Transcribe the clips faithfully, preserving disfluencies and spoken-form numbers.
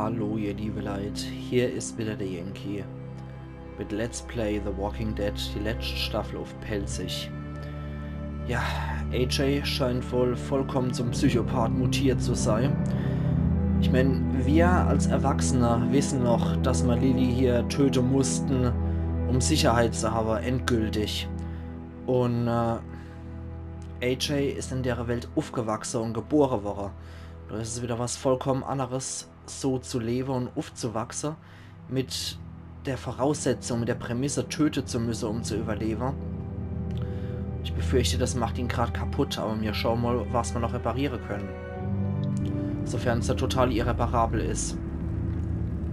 Hallo, ihr liebe Leit, hier is wieder der Yankee mit Let's Play The Walking Dead, die letzte Staffel auf Pälzisch. Ja, A J scheint wohl vollkommen zum Psychopath mutiert zu sein. Ich mein, wir als Erwachsene wissen noch, dass wir Lilly hier töten mussten, um Sicherheit zu haben, endgültig. Und äh, A J is in der Welt aufgewachsen und geboren worden. Da is es wieder was vollkommen anderes, so zu leben und aufzuwachsen, mit der Voraussetzung, mit der Prämisse, töten zu müssen, um zu überleben. Ich befürchte, das macht ihn grad kaputt, aber wir schauen mal, was wir noch reparieren können. Sofern es ja total irreparabel ist.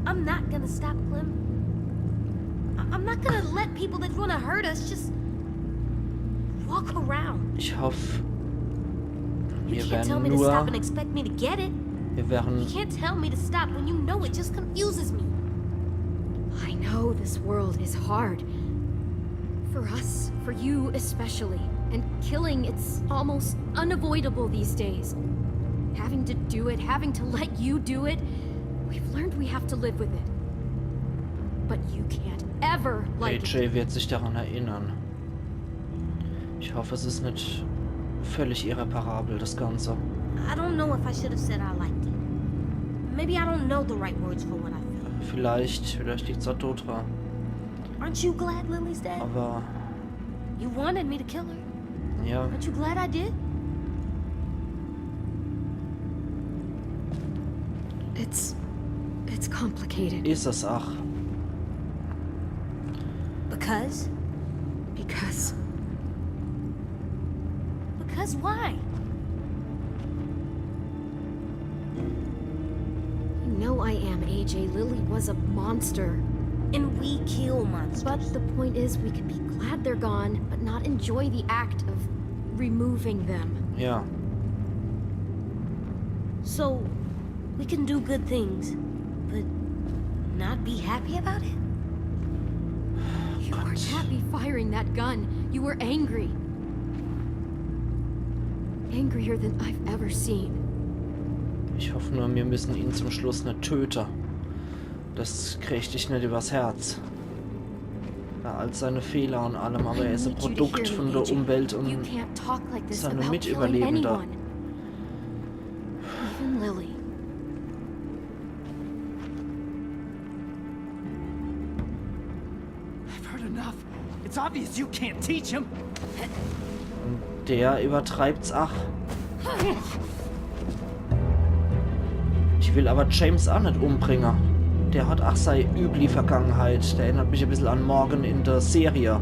I'm not gonna stop, Clem. I- I'm not gonna let people that wanna hurt us just walk around. Ich hoffe, You wir can't tell werden me to stop and nur, expect me to get it. wir You werden, can't tell me to stop when you know it just confuses me. I know this world is hard. For us, for you especially. And killing, it's almost unavoidable these days. Having to do it, having to let you do it, we've learned we have to live with it. But you can't ever like it. A J wird sich daran erinnern. Ich hoffe, es ist nicht völlig irreparabel, das Ganze. I don't know if I should have said I liked it. Maybe I don't know the right words for what I feel. Vielleicht, vielleicht liegt's auch dran. Aren't you glad Lilly's dead? Aber You wanted me to kill her. ja, Aren't you glad I did? It's. It's complicated. Is es ach. Because? Because. Because why? You know I am, A J. Lilly was a monster. And we kill monsters. But the point is, we can be glad they're gone, but not enjoy the act of removing them. Ja. So, we can do good things, but not be happy about it? You weren't happy firing that gun. You were angry. Angrier than I've ever seen. Ich hoffe nur, wir müssen ihn zum Schluss nicht töten. Das krieg ich nicht übers Herz. Bei all seine Fehler und allem, aber er ist ein Produkt von der Umwelt und seine Mitüberlebende. Even Lilly. I've heard enough. It's obvious you can't teach him. Der übertreibt's ach. Ich will aber James auch nicht umbringen. Der hat ach sei übli Vergangenheit. Der erinnert mich ein bisschen an Morgan in der Serie.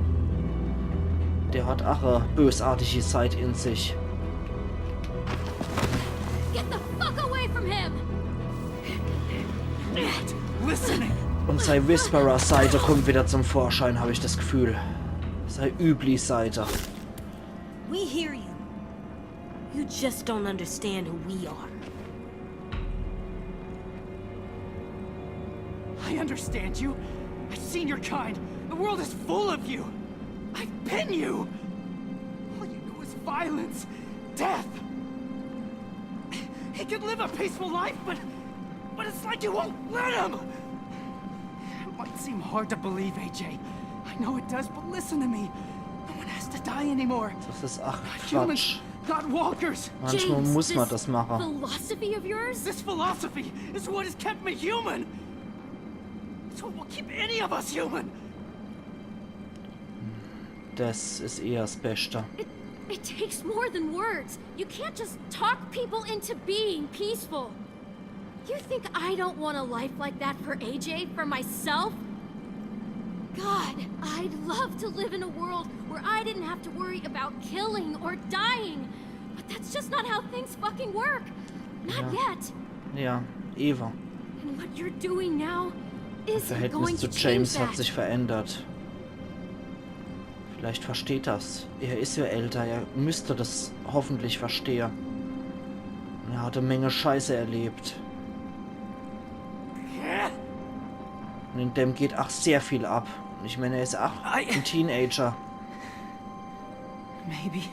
Der hat ach eine bösartige Seit in sich. Get the fuck away from him! Listening. Und sei Whisperer-Seite kommt wieder zum Vorschein, habe ich das Gefühl. Sei übli Seite. We hear you. You just don't understand who we are. I understand you. I've seen your kind. The world is full of you. I've been you. All you know is violence, death. He could live a peaceful life, but but it's like you won't let him. It might seem hard to believe, A J. I know it does, but listen to me. No one has to die anymore. Das ist ach Humans, Quatsch. Not walkers. Manchmal James, muss man this das machen. Philosophy of yours? This philosophy is what has kept me human. It's what will keep any of us human. Das ist eher das Beste. It, it takes more than words. You can't just talk people into being peaceful. You think I don't want a life like that for A J, for myself? God, I'd love to live in a world where I didn't have to worry about killing or dying. But that's just not how things fucking work. Not Yeah. yet. Ja, Eva. And what you're doing now Das isn't Verhältnis going zu to change James hat that. sich verändert. Vielleicht versteht das. Er ist ja älter, er müsste das hoffentlich verstehen. Und er hat eine Menge Scheiße erlebt. Und in dem geht ach sehr viel ab. Und ich meine, er ist ach ein Teenager. Maybe.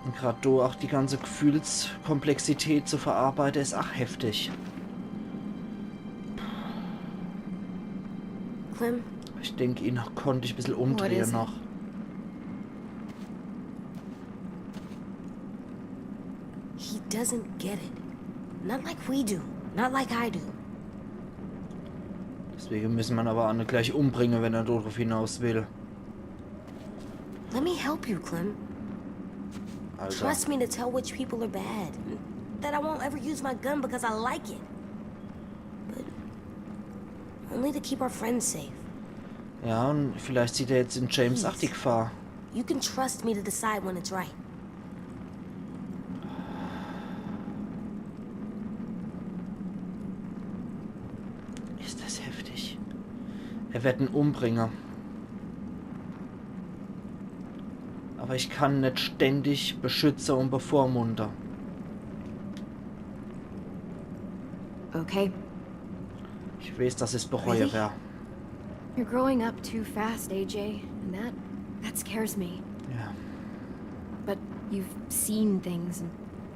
Und grad do ach die ganze Gefühlskomplexität zu verarbeiten, ist ach heftig. Clem? Ich denk, ihn konnt ich e bissel umdrehe What is it? Noch. He doesn't get it. Not like we do. Not like I do. Deswege müsse mer en awwer aa net gleich umbringe, wenn er do druff hinaus will. Let me help you, Clem. Alter. Trust me to tell which people are bad. That I won't ever use my gun because I like it. But only to keep our friends safe. Ja, un vielleicht sieht er jetzt in James aa die Gefahr. You can trust me to decide when it's right. Is des heftig. Er werd en umbringe. Awwer ich kann net ständig beschütze un bevormunde. Okay. Ich weeß, dass ich's bereue Really? Wer. You're growing up too fast, A J, and that that scares me. Ja. But you've seen things and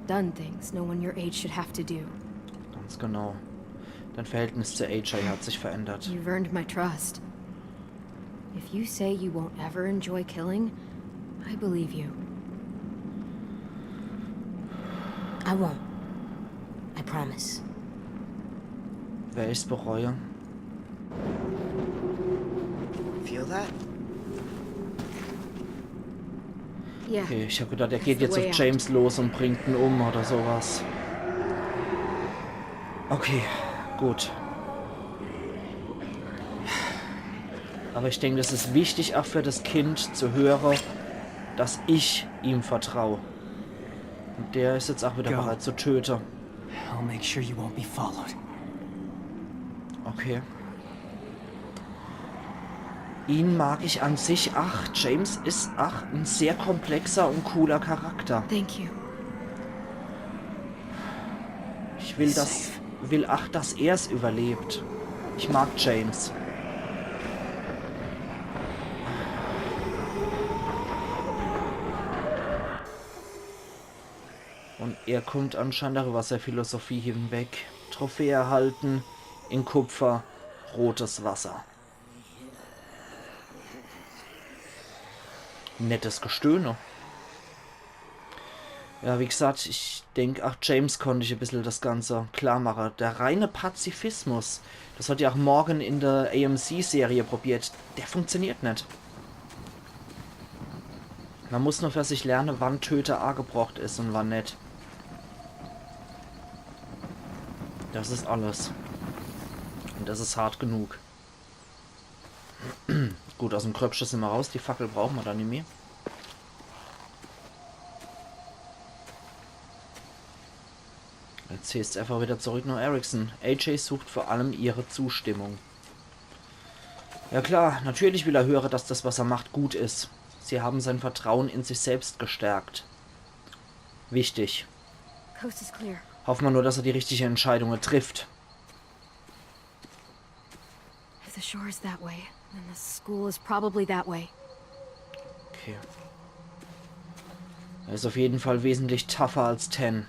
done things no one your age should have to do. Ganz genau. Dein Verhältnis zu A J hat sich verändert. You've earned my trust. If you say you won't ever enjoy killing, I believe you. I won't. I promise. Wer ich's bereue? Feel that? Yeah. Okay, ich hab gedacht, er geht jetzt uff James los un bringt en um oder so was. Okay, gut. Awwer ich denk, des is wichtig aa für des Kind zu höre, dass ich ihm vertrau. Un der is jetzt aa widder Go. Bereit zu töte. I'll make sure you won't be followed. Okay. Ihn mag ich an sich aa. James is aa en sehr komplexer un cooler Charakter. Thank you. Ich will, dass, will aa, dass er's überlebt. Ich mag James. Un er kummt anscheinend aa iwwer sei Philosophie hinweg. Trophäe erhalten, in Kupfer, rotes Wasser. Nettes Gestöhne. Ja, wie gesacht, ich denk, aa James konnt ich e bissel des Ganze klar mache. Der reine Pazifismus, des hat ja aa Morgan in der A M C-Serie probiert, der funktioniert net. Mer muss nur für sich lerne, wann Töte aagebrocht is un wann net. Des is alles. Un des is hart genug. Gut, aus'm Gröppche sin mer raus. Die Fackel brauche mer dann nimmi. Jetzt heißt's einfach widder zurück no Erickson. A J sucht vor allem ihre Zustimmung. Ja klar, natürlich will er höre, dass des, was er macht, gut is. Sie haben sein Vertrauen in sich selbst gestärkt. Wichtig. Coast is clear. Hoffe mer nur, dass er die richtige Entscheidung trifft. If the shore is that way, then the school is probably that way. Okay. Er is auf jeden Fall wesentlich tougher als Ten.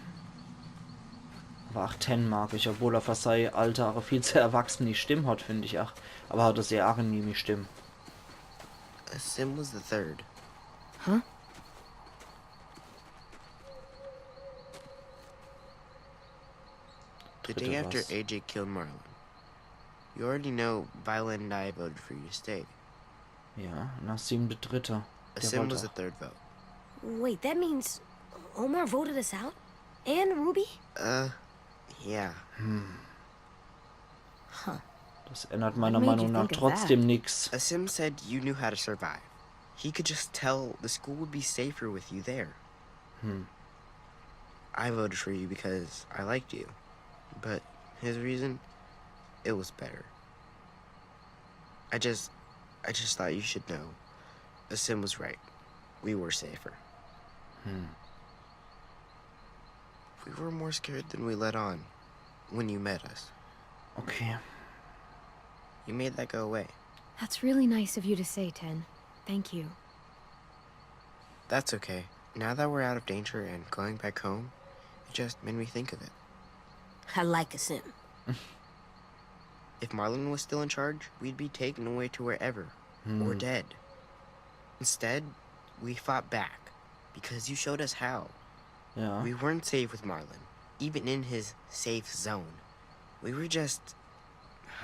Aber ach, Ten mag ich, obwohl er für sei Alter ach viel zu erwachsen die Stimm hat, find ich ach. Aber hat er sehr angenehm die Stimm. Asim was the third. Huh? The day Dritte after was. A J killed Marlon. You already know Violet and I voted for you to stay. Ja, Asim der Dritte. Der Asim was the wollte. Third vote. Wait, that means Omar voted us out? And Ruby? Uh, yeah. Huh. Das ändert meiner What made Meinung you nach think of trotzdem that? Nix. Asim said you knew how to survive. He could just tell the school would be safer with you there. Hm. I voted for you because I liked you. But his reason, it was better. I just, I just thought you should know. Asim was right. We were safer. Hm. We were more scared than we let on when you met us. Okay. You made that go away. That's really nice of you to say, Ten. Thank you. That's okay. Now that we're out of danger and going back home, it just made me think of it. I like Asim. If Marlon was still in charge, we'd be taken away to wherever, or dead. Instead, we fought back because you showed us how. Ja. We weren't safe with Marlon, even in his safe zone. We were just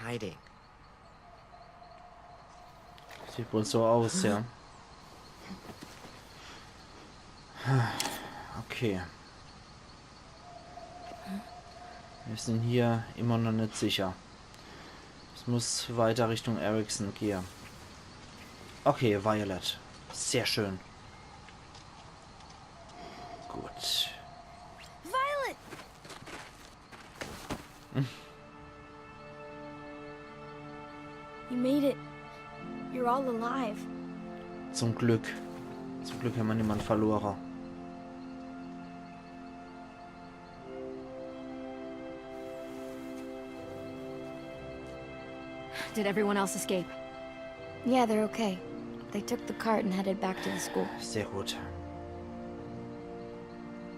hiding. Sieht wohl so aus, ja. Okay. Wir sind hier immer noch nicht sicher. Es muss weiter Richtung Ericson gehen. Okay, Violet. Sehr schön. Gut. Violet! You made it. You're all alive. Zum Glück. Zum Glück haben wir niemand verloren. Did everyone else escape? Yeah, they're okay. They took the cart and headed back to the school. Sehr gut.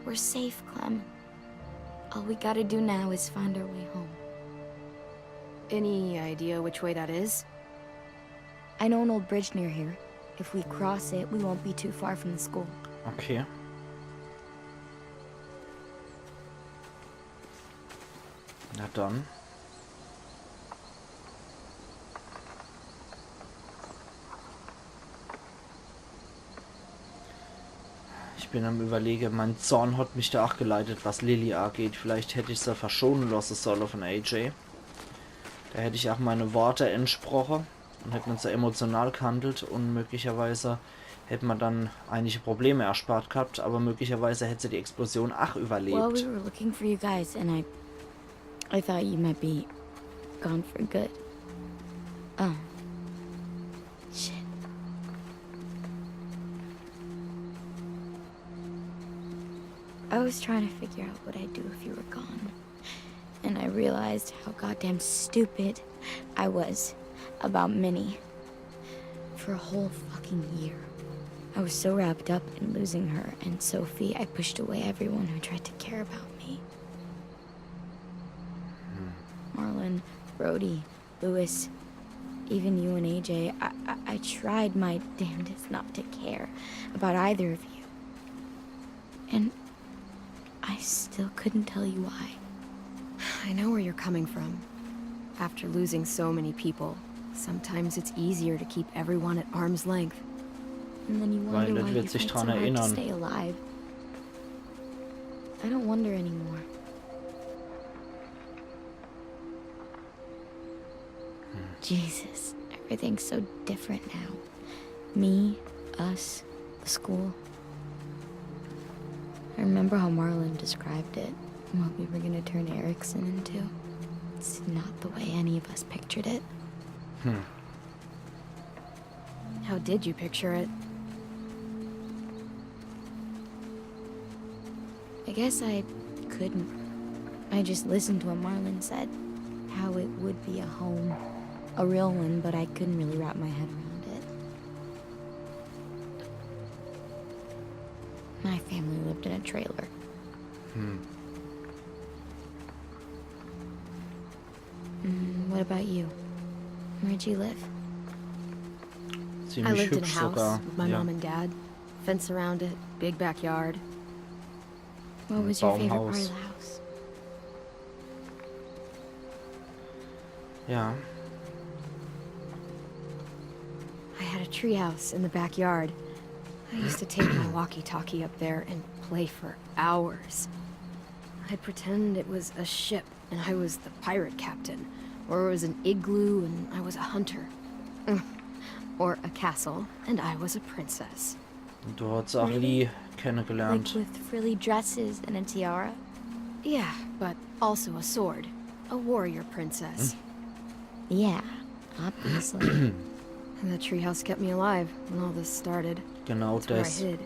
We're safe, Clem. All we gotta do now is find our way home. Any idea which way that is? I know an old bridge near here. If we cross it, we won't be too far from the school. Okay. Na dann. Ich bin am Überlegen, mein Zorn hat mich da auch geleitet, was Lilly angeht. Vielleicht hätte ich sie verschonen lassen sollen von A J. Da hätte ich auch meine Worte entsprochen und hätte nicht so emotional gehandelt und möglicherweise hätte man dann einige Probleme erspart gehabt, aber möglicherweise hätte sie die Explosion auch Well, überlebt. We were looking for you guys, and I, I thought you might be gone for good. Oh, shit. I was trying to figure out what I'd do if you were gone, and I realized how goddamn stupid I was about Minnie. For a whole fucking year, I was so wrapped up in losing her and Sophie, I pushed away everyone who tried to care about me. Marlon, Brody, Lewis, even you and A J, I, I, I tried my damnedest not to care about either of you. And I still couldn't tell you why. I know where you're coming from. After losing so many people, sometimes it's easier to keep everyone at arm's length. And then you wonder Violet why wird you sich fight so dran hard to erinnern. Stay alive. I don't wonder anymore. Jesus, everything's so different now. Me, us, the school. I remember how Marlon described it, what we were gonna turn Ericson into. It's not the way any of us pictured it. How did you picture it? I guess I couldn't. I just listened to what Marlon said. How it would be a home. A real one, but I couldn't really wrap my head around it. My family lived in a trailer. Hm. Mm, what about you? Where'd you live? I Ziemlich lived in a hübsch house sogar. With my Ja. Mom and dad. Fence around it. Big backyard. What was your favorite part Baumhaus. Of the house? Ja. I had a treehouse in the backyard. I used to take my walkie-talkie up there and play for hours. I'd pretend it was a ship and I was the pirate captain, or it was an igloo and I was a hunter, or a castle and I was a princess. Und du hast auch Lee kennengelernt. Like with frilly dresses and a tiara? Yeah, but also a sword, a warrior princess. Yeah, obviously. And the treehouse kept me alive when all this started. Genau That's where I das. Hid.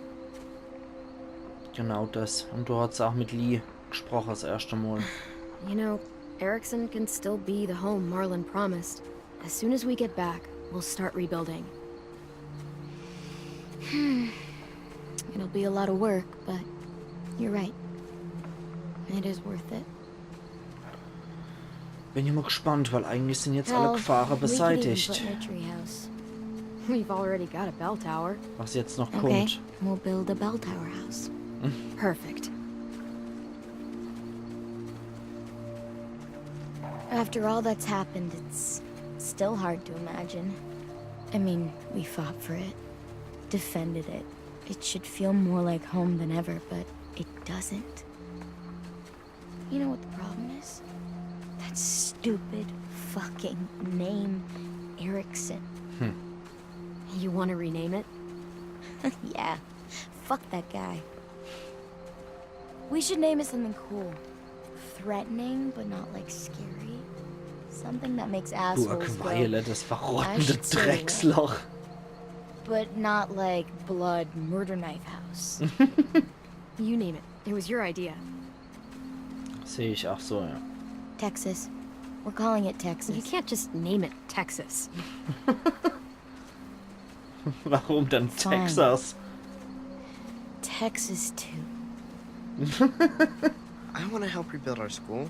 Genau das. Und du hast auch mit Lee gesprochen das erste Mal. You know, Ericson can still be the home Marlon promised. As soon as we get back, we'll start rebuilding. It'll be a lot of work, but you're right. It is worth it. Bin ich mal gespannt, weil eigentlich sind jetzt alle Gefahren beseitigt. We've already got a bell tower. Was jetzt noch kommt. We'll build a bell tower house. Perfect. After all that's happened, it's still hard to imagine. I mean, we fought for it, defended it. It should feel more like home than ever, but it doesn't. You know what the problem is? That stupid fucking name, Erickson. You want to rename it? Yeah. Fuck that guy. We should name it something cool. Threatening, but not, like, scary. Something that makes assholes go, Burgweiler, das verrottende Drecksloch. But not like blood murder knife house. You name it. It was your idea. Sehe ich auch so, ja. Texas. We're calling it Texas. You can't just name it Texas. Warum denn Texas? Texas too. I want to help rebuild our school.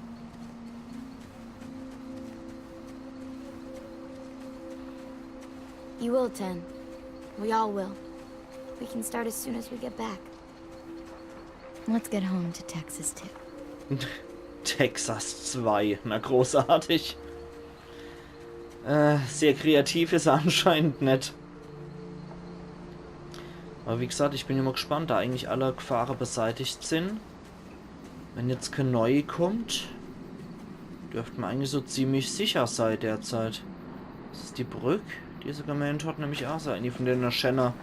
You will, Ten. We all will. We can start as soon as we get back. Let's get home to Texas too. Texas zwei, na großartig. Äh, sehr kreativ is er anscheinend net. Aber wie gesagt, ich bin immer gespannt, da eigentlich alle Gefahren beseitigt sind. Wenn jetzt kein Neue kommt, dürfte man eigentlich so ziemlich sicher sein derzeit. Das is die Brück, die se gemeint hat, nämlich auch so eine von den schönen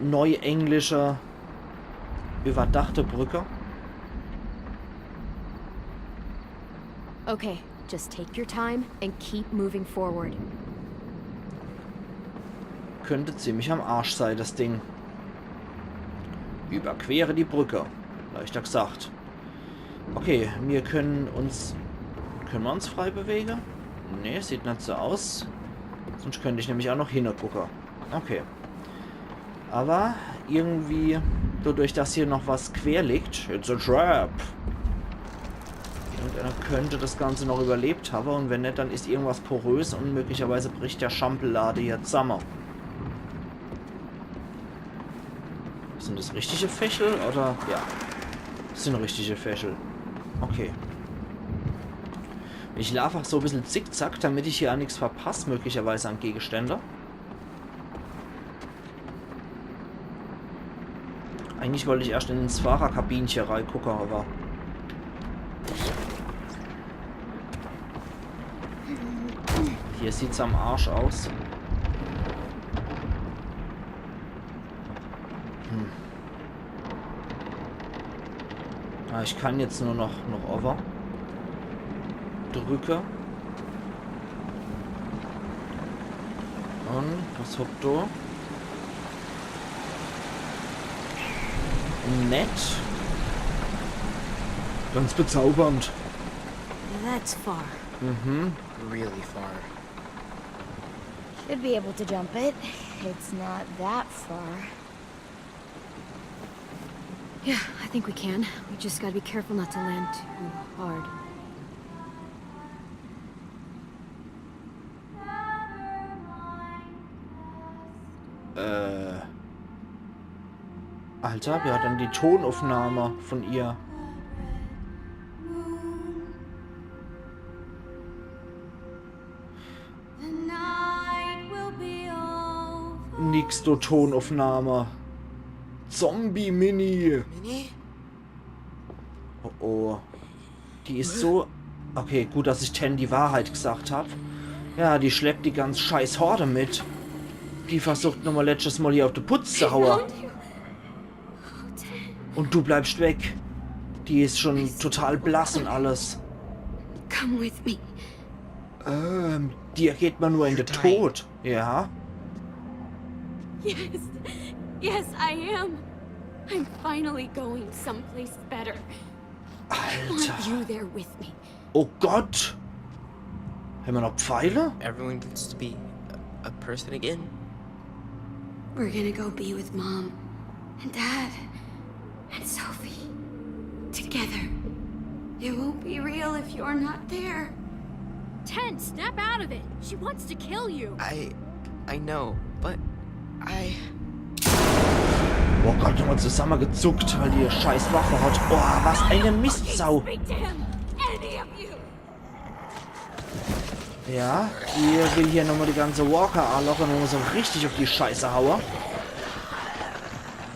neuenglische überdachte Brücke. Okay, just take your time and keep moving forward. Könnte ziemlich am Arsch sein, das Ding. Überquere die Brücke. Leichter gesagt. Okay, wir können uns... Können wir uns frei bewegen? Nee, sieht net so aus. Sonst könnte ich nämlich auch noch hingucken. Okay. Aber irgendwie, dadurch, dass hier noch was quer liegt, it's a trap. Irgendeiner könnte das Ganze noch überlebt haben und wenn net, dann is irgendwas porös und möglicherweise bricht der Schampellade hier zusammen. Sind das richtige Fächel oder? Ja. Das sind richtige Fächel. Okay. Ich lauf auch so ein bisschen zickzack, damit ich hier auch nichts verpasse, möglicherweise an Gegenstände. Eigentlich wollte ich erst ins Fahrerkabinchen reingucken, aber hier sieht's am Arsch aus. Hm. Ah, ich kann jetzt nur noch, noch over drücke. Und was hockt do? Nett. Ganz bezaubernd. That's far. Mhm. Really far. Should be able to jump it. It's not that far. Yeah, I think we can. We just gotta be careful not to land too hard. Äh. Alter, wer hat denn die Tonaufnahme von ihr? Nix, do Tonaufnahme. Zombie Minnie. Minnie? Oh oh. Die is so... Okay, gut, dass ich Ten die Wahrheit gesagt hab. Ja, die schleppt die ganz scheiß Horde mit. Die versucht nochmal letztes Mal hier auf de Putz zu hauen. Und du bleibst weg. Die is schon total blass und alles. Come with me. Ähm, dir geht man nur in de Tod. Ja. Yes. Yes, I am. I'm finally going someplace better. I want Alter. You there with me. Oh Gott. Haben wir noch Pfeile? Everyone gets to be a, a person again. We're gonna go be with Mom and Dad and Sophie together. It won't be real if you're not there. Ten, snap out of it. She wants to kill you. I. I know, but. I. Boah, grad nochmal zusammengezuckt, weil die scheiß Waffe hat. Boah, was eine Mistsau. Speak to him. Any of you. Ja, die will hier nochmal die ganze Walker anlocken und nochmal so richtig auf die Scheiße haue.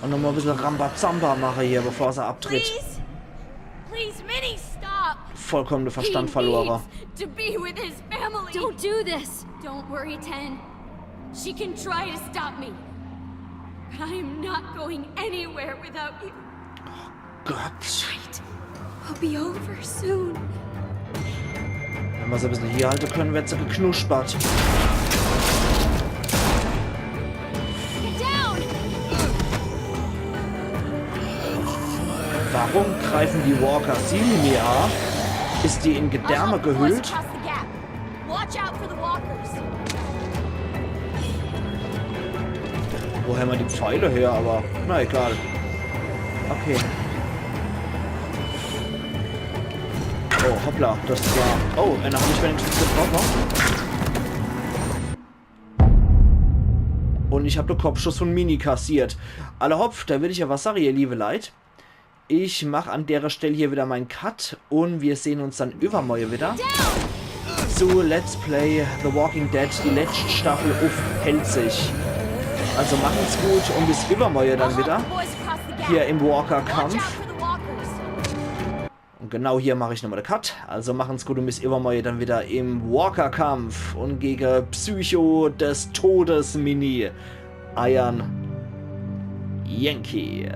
Und nochmal ein bisschen Rambazamba mache hier, bevor sie abtritt. Please. Please, Minnie, stop. Vollkommen den Verstand He verloren. Needs to be with his family. Don't do this. Don't worry, Ten. She can try to stop me. But I am not going anywhere without you. Gott. Right. It'll be over soon. Wenn wir sie ein bisschen hier halten können, wird sie geknuspert. Get down! Warum greifen die Walker sie nie an? Ist die in I'll Gedärme help the boys gehüllt? Across the gap. Watch out for the walkers. Wo haben wir die Pfeile her? Aber na egal. Okay. Oh, hoppla, das war. Oh, einer hab ich wenigstens getroffen. Und ich hab den Kopfschuss von Minnie kassiert. Alla hopp, da will ich ja was sagen, ihr liebe Leit. Ich mach an dere Stelle hier wieder meinen Cut und wir sehen uns dann übermorgen wieder zu Let's Play The Walking Dead, die letzte Staffel auf Pälzisch. Also machen's gut und bis übermorgen dann wieder hier im Walker-Kampf. Und genau hier mache ich nochmal den Cut. Also machen's gut und bis übermorgen dann wieder im Walker-Kampf und gegen Psycho des Todes Minnie. Eiern Yankee.